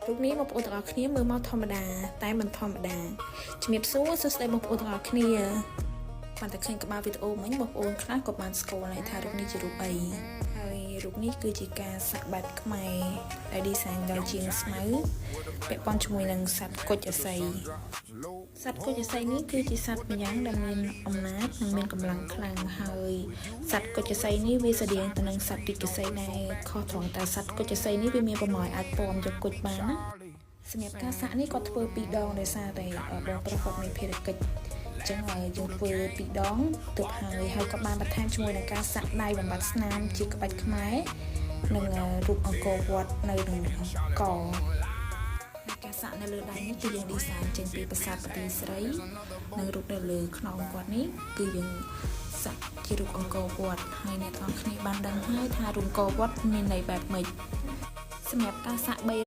រូបនេះបងប្អូនទាំងអស់គ្នាមើលមកធម្មតាតែមិនធម្មតាជំរាបសួរសួស្តីបងប្អូនទាំងអស់គ្នាបានតែឃើញក្បាលវីដេអូមិញបងប្អូនខ្លះក៏បានស្គាល់ហើយថារូបនេះជារូបអីហើយរូបនេះគឺជាការសាក់បែបខ្មែរដែល design ដោយជាងស្មៅពាក់ព័ន្ធជាមួយនឹងសត្វគុជអសីសត្វគុជអសីនេះគឺជាសត្វម្យ៉ាងដែលមានអំណាចនិងមានកម្លាំងខ្លាំងហើយសត្វគុជអសីនេះវាស្រដៀងទៅនឹងសត្វរាជសីដែរខុសត្រង់តែសត្វគុជអសីនេះវាមានប្រមោយអាចពំយកគុជបានណាសម្រាប់ការសាក់នេះគាត់ធ្វើពីរដងដោយសារតែបងប្រុសគាត់មានភារកិច្ចអញ្ចឹងយើងធ្វើពីរដងទើបហើយហើយក៏បានបន្ថែមជាមួយនឹងការសាក់ដៃបំបត្តិស្នាមជាក្បាច់ខ្មែរនិងរូបអង្គរវត្តនៅនឹងកការសាក់នៅលើដៃនេះគឺយើង design ចេញពីប្រាសាទបន្ទាយស្រីនិងរូបនៅលើខ្នងគាត់នេះគឺយើងសាក់ជារូបអង្គរវត្តហើយអ្នកទាំងអស់គ្នាបានដឹងហើយថារូបអង្គរវត្តមានន័យបែបម៉េចសម្រាប់ការសាក់3